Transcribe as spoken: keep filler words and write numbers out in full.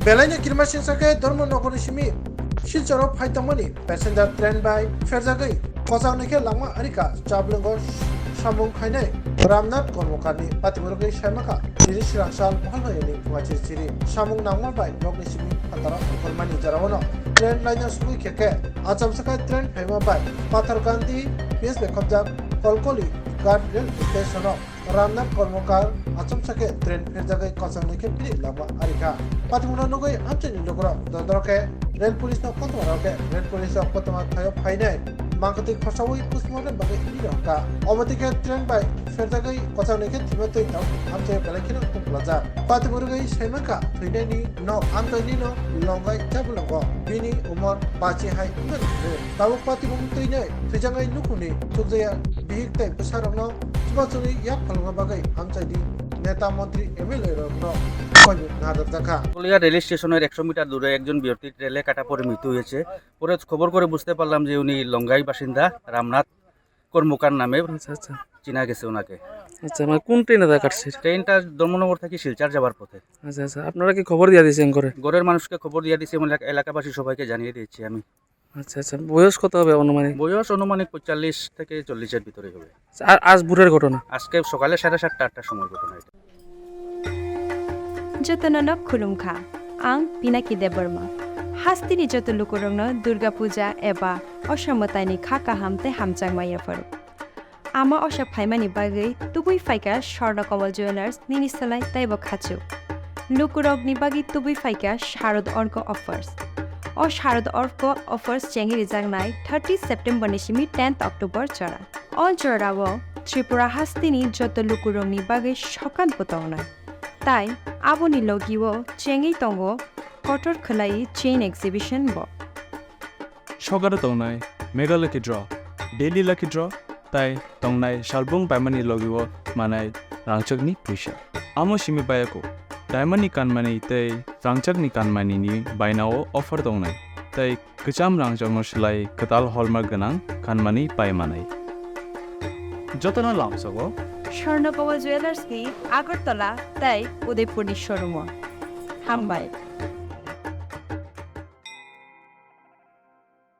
Belaino kirima singsa khe Dharmanagarni simi Silcharo phai tongmani passenger train bai pherjagwi kwchangni khe langma arikha Chablwngo samung khainai Ramnath Kormokarni patimurogwi saimakha tris rang sal Mohalmayani phunga chiri chiri samung nangma bai nokni simi phataro ongkhormani jorao train laina sugwi khe khe achomsakha train phaima bai Pathar Gandhi P S bai khopjak Kolkoli Ghat rail station o Ramnath Kormokar achomsa khe train pherjagwi kwchangni khe philip langma arikha. Patimungno nugwi amchaini lukurok dodor khe rail police no kotorma rok khe rail police rok kotorma thaio phainai mangkwtwi khosaui postmortem bagwi hini rwkha. Omo twi khe train bai pherjagwi kwchangni khe thwima twi tabuk amchaio belai kheno tongphlajak. Patimung rwgwi saimankha thwinaini nok amchaini no Longai Chablwngo bini umor bachi hai wngmani hwnwi. Tabuk patimung twinai thwijaknai nukhungni chukjaya bihik tei bwsarokno chubachu yak phalangna bagwi amchaini neta, montri, M L A rokno koibu naharjakha. কলিয়া রেল স্টেশনের একশো মিটার দূরে একজন ব্যক্তি রেলে কাটা পড়ে মৃত্যু হয়েছে। পরে খবর করে বুঝতে পারলাম যে উনি লঙ্গাই বাসিন্দা রামনাথ কর্মকার নামে আচ্ছা, আচ্ছা। চেনা গেছে ওনাকে। আচ্ছা, মানে কোন ট্রেনে তারা কাটছে? ট্রেনটা ধর্মনগর থেকে শিলচর যাওয়ার পথে। আচ্ছা, আচ্ছা। আপনারা কি খবর দিয়ে দিয়েছেন ঘরে? ঘরের মানুষকে খবর দিয়ে দিয়েছি এবং এলাকা-, এলাকাবাসী সবাইকে জানিয়ে দিয়েছি আমি। আচ্ছা, আচ্ছা। বয়স কত হবে অনুমানিক? বয়স অনুমানিক পঁয়তাল্লিশ থেকে চল্লিশের ভিতরেই হবে। আর আজ ভোরের ঘটনা? আজকে সকালে সাড়ে সাতটা আটটার সময় ঘটনা এটা। Jotono no khulumkha. Ang Pinaki Debbarma. Hasteni joto lukurokno Durga Puja eba Osha mwtaini kha kaham tei hamjakma yapharo. Ama Osha phaimani bagwi tubui phaikha Swarna Kobal Jewellers nini slai teibo khachuk. Lukurokni bagwi tubui phaikha Sharad Orko Offers. O Sharad Orko Offers chengwi rijaknai thirty September ni simi tenth October jora. O jorao Tripura hasteni joto lukurokni bagwi sokat bo tongnai. Tai aboni logio chengwi tongo kotor khwlai chain exhibition bo. Sokaro tongnai Mega Lucky Draw, Daily Lucky Draw, tai tongnai salbung paimani logio manai rangchakni puisa. Amo simi bayako, diamond ni kanmani tei rangchakni kanmani ni bainao offer tongnai, tei kwcham rangchakno swlai kwtal hallmark gwnang kanmani pai manai. Jotono lamsogo Swarna Kobal Jewellers ni Agartala tei Udaipur ni showroom o. Hambai.